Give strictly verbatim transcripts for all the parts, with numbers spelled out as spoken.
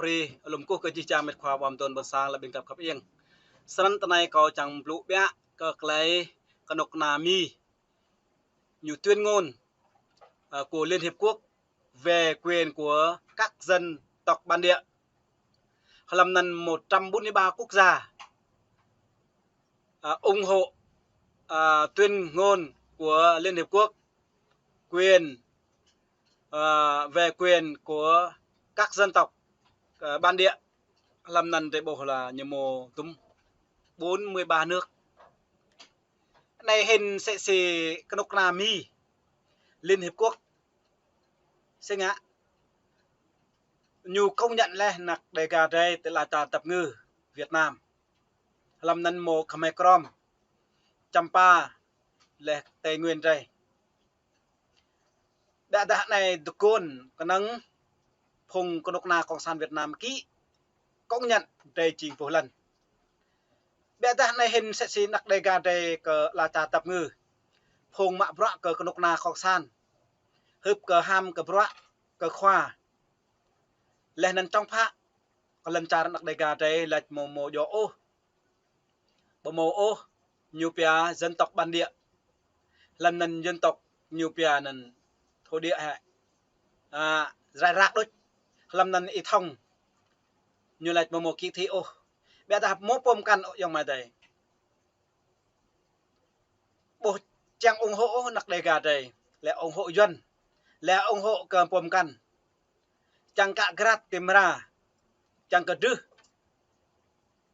Brơi lŏm kơkuh kơ jih jang met khua ƀơm tơ̆n ƀôn sang lĕ ƀing găp khăp ieng. Snăn tơ anai kâo čang blŭ biă kơ klei kơnuk kơna Mi ñu tuyên ngôn, à, của Liên Hiệp Quốc về quyền của các dân tộc bản địa. Hlăm anăn một trăm bốn mươi ba quốc gia, à, ủng hộ, à, tuyên ngôn của Liên Hiệp Quốc quyền, à, về quyền của các dân tộc, à, bản địa. Hlăm anăn drei ƀuh lĕ ñu mâo dŭm bốn mươi ba nước. Anei hĭn msĕ si kơnuk kơna Mi, Liên Hiệp Quốc. Sĭt ngă ñu công nhận lĕ anak Đêga drei ti ala čar Dap Ngư Việt Nam. Hlăm anăn mâo Khmer Krom, Čăm Pa, leh Tây Nguyên drei. Ƀiădah anei dơkŏn kơnơ̆ng phung kơnuk kơna Cộng sản Việt Nam kĭ công nhận drei jing pô lăn. Ƀiădah anei hĭn msĕ si anak Đêga drei kơ ala čar Dap Ngư, phung mă bruă kơ kơnuk kơna Cộng sản, hưp kơ ham kơ bruă kơ khua. Leh anăn čŏng phă kơ lăn čar anak Đêga drei lač mâo mâo djŏ ôh, ƀu mâo ôh ñu pia dân tộc bản địa. Hlăm anăn dân tộc ñu pia anăn thổ địa hĕ, à, rải rác đôč. Hlăm anăn Y Thông ñu lač ƀu mâo kỳ thị ôh. Ƀiădah mâo pô mkăn ôh ayŏng amai adei. Ƀu čang ủng hộ ôh anak Đêga drei, lĕ ủng hộ Yuăn, lĕ ủng hộ kơ pô mkăn. Čang kă grat ti mra, čang kơ drưh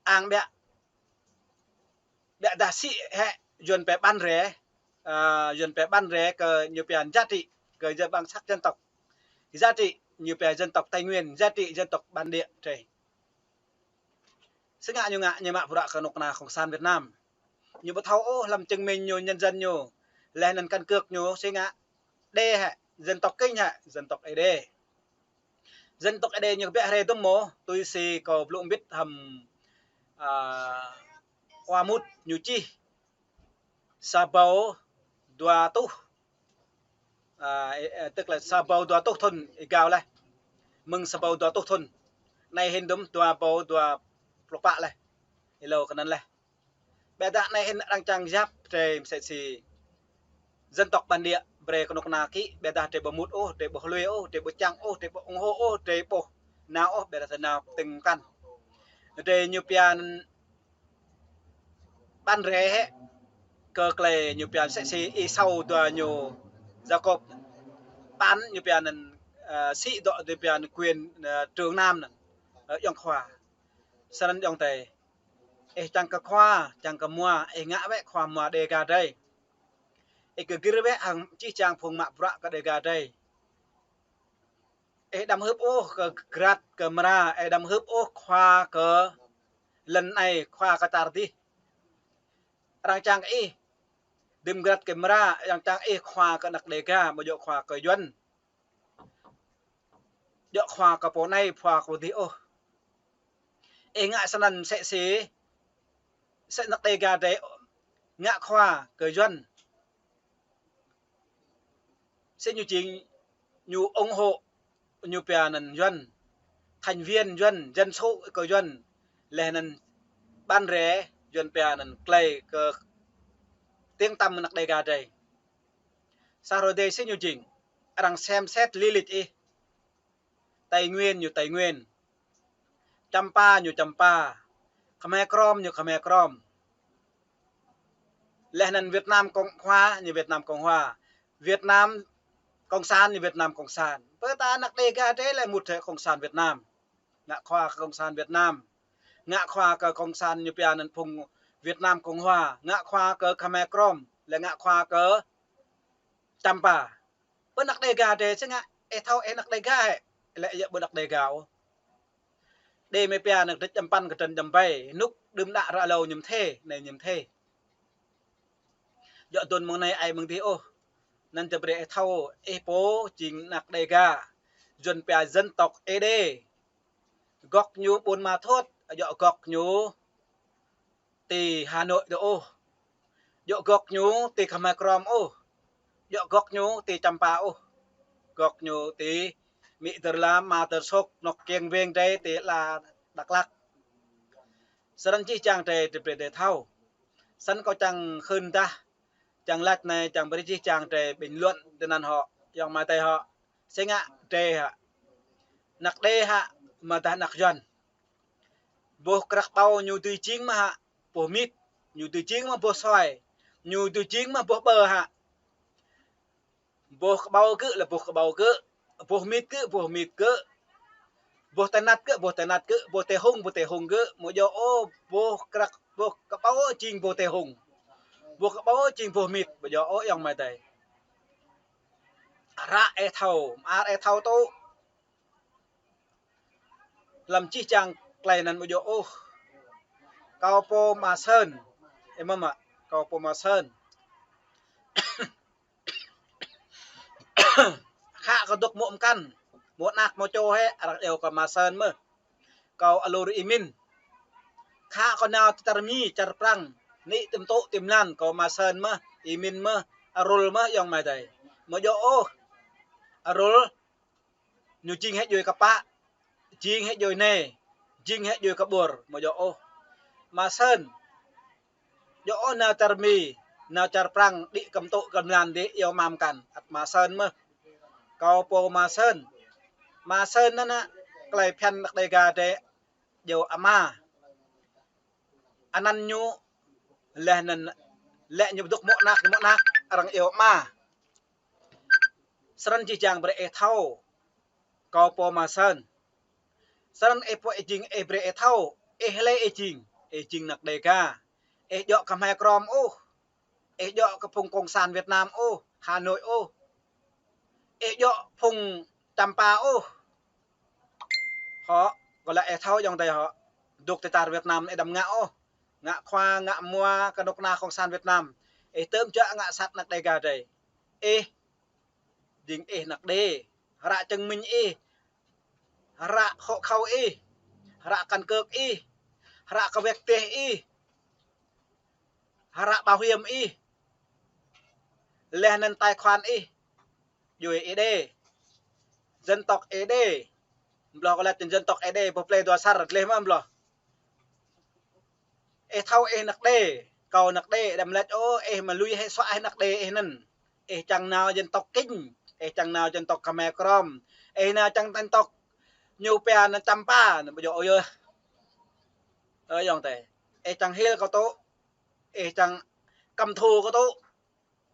ang ƀiă. Ƀiădah sĭ hĕ Yuăn pia bản rẽ, à, Yuăn pia bản rẽ kơ ñu pia giá trị, kơ dân bản sắc dân tộc. Giá trị ñu pia dân tộc Tây Nguyên, giá trị dân tộc bản địa drei. Sĭt ngă ñu ngă ñu mă bruă kơ kơnuk kơna Cộng sản Việt Nam. Ñu ƀu thâo ôh hlăm chứng minh ñu nhân dân ñu, leh anăn căn cước ñu, sĭt ngă Đê hĕ, dân tộc Kinh hĕ, dân tộc Ê Đê. Dân tộc Ê Đê ñu kbiă hriê dŭm mơ̆, tui si kâo blŭ mbĭt hăm, à, khua mŭt ñu čih sa êbâo dua rơtuh, à, ê, ê, tức là sa êbâo dua rơtuh thŭn êgao leh. Mơ̆ng sa êbâo dua rơtuh thŭn. Anei hĭn dŭm dua êbâo dua pluh pă leh. Êlâo kơ anăn leh. Ƀiădah anei hĭn arăng čang yap drei msĕ si dân tộc bản địa, brei kơnuk kơna kĭ, ƀiădah drei ƀu mŭt ôh, drei ƀu lui ôh, drei ƀu čang ôh, drei ƀu ủng hộ ôh, drei ƀu nao ôh, ƀiădah drei nao tĭng mkăn. Drei ñu pia anăn bản rẽ hĕ, kơ klei ñu pia msĕ si Êsâu dua ñu Yakôp. Bản ñu pia anăn, à, sĭ dŏ ñu pia anăn quyền, à, trưởng nam anăn, à, ayŏng khua. Snăn ayŏng adei, ih čang kơ khua, čang kơ mua, ih ngă wĕ khua mua Đêga drei. Ih kơ gĭr wĕ hăng jih jang phung mă bruă kơ Đêga drei. Ih đăm hưp ôh kơ grat kơ mra, ih đăm hưp ôh khua kơ lăn anei, khua kơ čar dih. Arăng čang kơ ih đăm grat kơ mra, arăng čang ih khua kơ anak Đêga, ƀu djŏ khua kơ Yuăn, djŏ khua kơ pô anei, khua kơ pô dih ôh. Ih ngă snăn msĕ si, msĕ anak Đêga drei ngă khua kơ Yuăn. Msĕ ñu jing ñu ủng hộ, ñu pia anăn Yuăn, thành viên Yuăn, dân số kơ Yuăn, leh anăn bản rẽ Yuăn pia anăn klei kơ tiếng tăm anak Đêga drei. Sa hrơi dih msĕ ñu jing, arăng xem xét lý lịch ih. Tây Nguyên ñu Tây Nguyên. Čăm Pa ñu Čăm Pa. Khmer Krom ñu Khmer Krom. Leh anăn Việt Nam Cộng Hòa ñu Việt Nam Cộng Hòa. Việt Nam Cộng sản ñu Việt Nam Cộng sản. Pơ ta anak Đêga drei lĕ mŭt hĕ Cộng sản Việt Nam. Ngă khua kơ Cộng sản Việt Nam. Ngă khua kơ Cộng sản ñu pia anăn phung Việt Nam Cộng Hòa. Ngă khua kơ Khmer Krom. Lĕ ngă khua kơ Čăm Pa. Pơ anak Đêga drei sĭt ngă, ih thâo ih anak Đêga hĕ, lĕ ih ƀu anak Đêga ôh. Đê mơ̆ pia anăn kdrêč djăm păn kdrêč djăm ƀai, nuk đưm đă ră êlâo ñu mthê, anei ñu mthê. Djŏ dŭn mơ̆ng anei ai mơ̆ng dih ôh. Anăn tơ brei ih thâo, ih pô jing anak Đêga. Yuăn pia dân tộc Ê Đê. Gốc ñu Buôn Ma Thuột, djŏ gốc ñu ti Hà Nội dŏ ôh. Djŏ gốc ñu ti Khmer Krom ôh. Djŏ gốc ñu ti Čăm Pa ôh. Gốc ñu ti Mĭ tơr lam, ama tơr sôk, nŏk kiăng weng drei, ti la Dak Lak. Srăng čih čang drei, drei brei drei thâo. Srăng kâo čang khưn dah, čang lač anai, čang brei čih čang drei bình luận tơ anăn hŏ, yŏng amai adei hŏ. Sĕ ngă drei hă. Anak Êđê hă, mă dah anak Yuăn. Boh krăk ƀâo ñu dưi jing mă hă, boh mĭt, ñu dưi jing mă boh suai, ñu dưi jing mă boh ƀơ hă. Boh kơƀâo gơ̆ lĕ boh kơƀâo gơ̆, boh mĭt gơ̆, boh mĭt gơ̆, boh tơnat gơ̆, boh tơnat gơ̆, boh tơhŭng, boh tơhŭng gơ̆, mă djơ̆ ôh, boh krăk, boh kơƀâo jing boh tơhŭng. Boh kơƀâo jing boh mĭt, mă djơ̆ ôh yŏng amai adei. Ră ih thâo, mơar ih thâo tŭ. Lăm čih čang klei anăn mă djơ̆ ôh. Kâo pô Ma Sơn. Ih mơ̆ mă, kâo pô Ma Sơn. Khă kơ dŏ mŭk mkăn, mŭk anak mŭk čô hĕ, arăng iâu kơ Ma Sơn mơh. Kâo alur Y Minh. Khă kơ nao ti čar Mi, čar Prăng, nik tơm tŭ tơm lan, kâo Ma Sơn mơh, Y Minh mơh, arul mơh yŏng amai adei. Mă djơ̆ ôh. Arul ñu jing hĕ djuê kơpă, jing hĕ djuê nê, jing hĕ djuê kơƀôr, mă djơ̆ ôh. Ma Sơn, djơ̆ ôh nao čar Mi, nao čar Prăng, nik kơm tŭ kơm lan dih, iâu mă mkăn, ăt Ma Sơn mơh. Kâo pô Ma Sơn. Ma Sơn anăn, klei phiăn anak Đêga drei, djơ̆ ama. Anăn ñu, leh anăn, lĕ ñu dŏ mŭk anak, ñu mŭk anak, arăng iâu ama. Srăng čih čang brei ih thâo. Kâo pô Ma Sơn. Srăng ih pô ih jing ih brei ih thâo. Ih lĕ ih jing. Ih jing anak Đêga. Ih djơ̆ kơ Khmer Krom ôh. Ih djơ̆ kơ phung Cộng sản Việt Nam ôh. Hà Nội ôh. Ih djơ̆ phung Champa ôh. Hŏ, kơ lĕ ih thâo yŏng adei hŏ. Dŏ ti čar Việt Nam ih đăm ngă ôh. Ngă khua, ngă mua, kơ knŭk kna Cộng sản Việt Nam. Ih tơm čuă ngă sat anak Đêga drei. Ih, jing ih anak Êđê. Hră chứng minh ih. Hră hộ khẩu ih. Hră căn cước ih. Hră kơ wek teh ih. Hră bảo hiểm ih. Leh anăn tài khoản ih. Djuê Êđê. Dân tộc Êđê. Bloh kơ lač dân tộc Êđê, boh plei dua asar, dleh mơ̆ bloh. Ih thâo ih anak Êđê, kâo anak Êđê, đăm lač ôh, ih mă lui hĕ suă ih anak Êđê ih anăn. Ih čang nao dân tộc Kinh, ih čang nao dân tộc Khmer Krom, ih nao čang dân tộc ñu pia anăn Champa, anăn mă djơ̆ ôh yơh. Ơ yŏng adei, ih čang hil kâo tŭ, ih čang kăm thu kâo tŭ.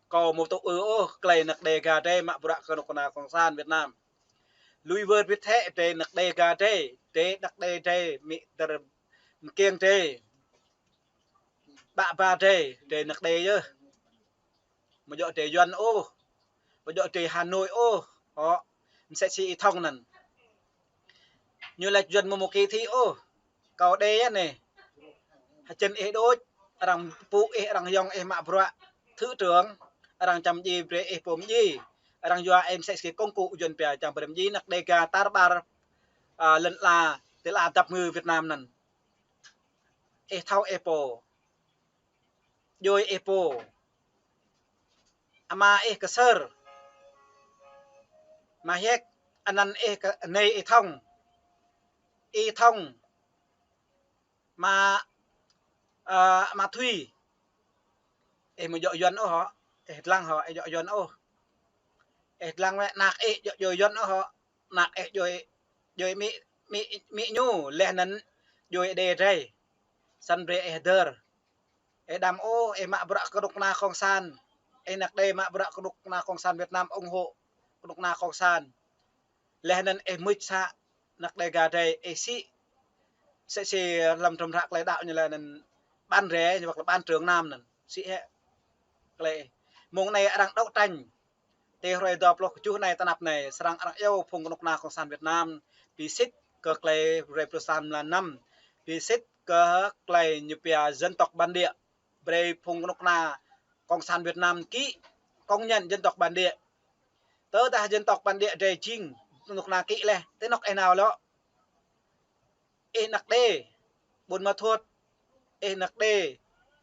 Kâo mâo tŭ ư ôh, klei anak Đêga drei mă bruă kơ knŭk kna Cộng sản Việt Nam. Lui wơr bĭt hĕ drei anak Đêga drei, drei anak Êđê drei, mĭ tơr mkiêng drei. Ƀă ba drei, drei anak Êđê yơh. Mă djơ̆ drei Yuăn ôh. Mă djơ̆ drei Hà Nội ôh. Hŏ, msĕ si Y Thông anăn. Ñu lač Yuăn mâo mơ̆ kơ thĭ ôh. Kâo Êđê yơh anei. Hơjăn ih đôč, arăng pŭ ih, arăng yŏng ih mă bruă thứ trưởng, arăng čăm dji brei ih pô mdji. Arăng yua ih msĕ si công cụ Yuăn pia čang brei mdji anak Đêga tar ƀar, a, lŏn ala, ti ala dăp ngư Việt Nam anăn. Ih thâo ih pô. Djuê ih pô. Ama ih Ksơr. Ama Hiêk, anăn ih kơ, anei Y Thông. Y Thông. Ama, ơ, ama Thùy. Ih mâo djơ̆ Yuăn ôh hŏ. Ih dlăng hŏ, ih djơ̆ Yuăn ôh. Ih dlăng wĕ anak ih djơ̆ djuê Yuăn ôh hŏ. Anak ih djuê, djuê mĭ, mĭ, mĭ ñu, leh anăn djuê Êđê drei. Săn brei ih dơr. Ih đăm ôh, ih mă bruă kơ knŭk kna Cộng sản. Ih anak Êđê mă bruă kơ knŭk kna Cộng sản Việt Nam ủng hộ knŭk kna Cộng sản. Leh anăn ih mưč să anak Đêga drei, ih sĭ. Sĭ sĭ lăm trŭm hră klei đăo ñu leh anăn ban drei, ñu wăt lĕ ban trưởng Nam anăn. Sĭ hĕ. Klei. Mông anei arăng đấu tranh. Ti hrơi dua pluh kjuh anei tơnap anei, srăng arăng iâu phung knŭk kna Cộng sản Việt Nam, bi sĭt kơ klei hrơi pluh sa mlan năm, bi sĭt kơ klei ñu pia dân tộc bản địa, brei phung knŭk kna Cộng sản Việt Nam kĭ, công nhận dân tộc bản địa. Tơdah dân tộc bản địa drei jing knŭk kna kĭ leh, ti anôk ih nao lŏ. Ih anak Êđê, Buôn Ma Thuột, ih anak Êđê,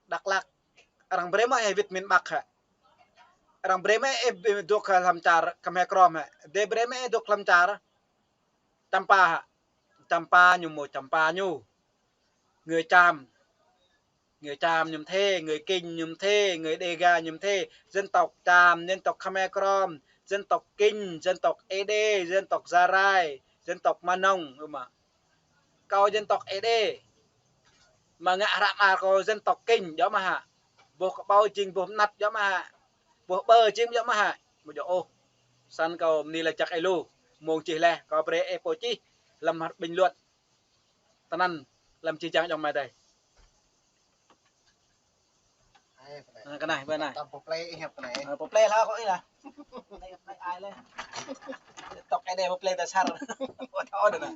Dak Lak, arăng brei mơ̆ ih wĭt miền Bắc hă? Arăng brei mơ̆ ih dŏ hlăm čar Khmer Krom hă? Drei brei mơ̆ ih dŏ hlăm čar Champa hă? Champa ñu mơ̆ Champa ñu. Người Cham. Người Cham ñu mơ̆ thế, người Kinh ñu mơ̆ thế, người Đêga ñu mơ̆ thế. Dân tộc Cham, dân tộc Khmer Krom, dân tộc Kinh, dân tộc Ê Đê, dân tộc Gia Rai, dân tộc Mơ Nông, ơ mă. Kâo dân tộc Ê Đê. Mă ngă hră mơar kâo dân tộc Kinh, djơ̆ mơ̆ hă? Boh kơƀâo jing boh mơnăt, djơ̆ mơ̆ hă? Boh ƀơ jing, djơ̆ mơ̆ hă? Mơ̆ djơ̆ ôh. Săn kâo bơni laĭ jak ih lu, mơ̆ng čih laih, kâo brơi ih pô čih lăm bình luận. Tơnăn lăm čih čang djơ̆ mơ̆ adai. Ơ, kơ anai, bơ anai. Tam pô plei ih hăp kơ anai. Ơ, pô plei lah kâo ih lah. Anai, anai ai lĕ. Tŏk Ê Đê pô plei ta sar. Ơ, thâo đơ̆ anai.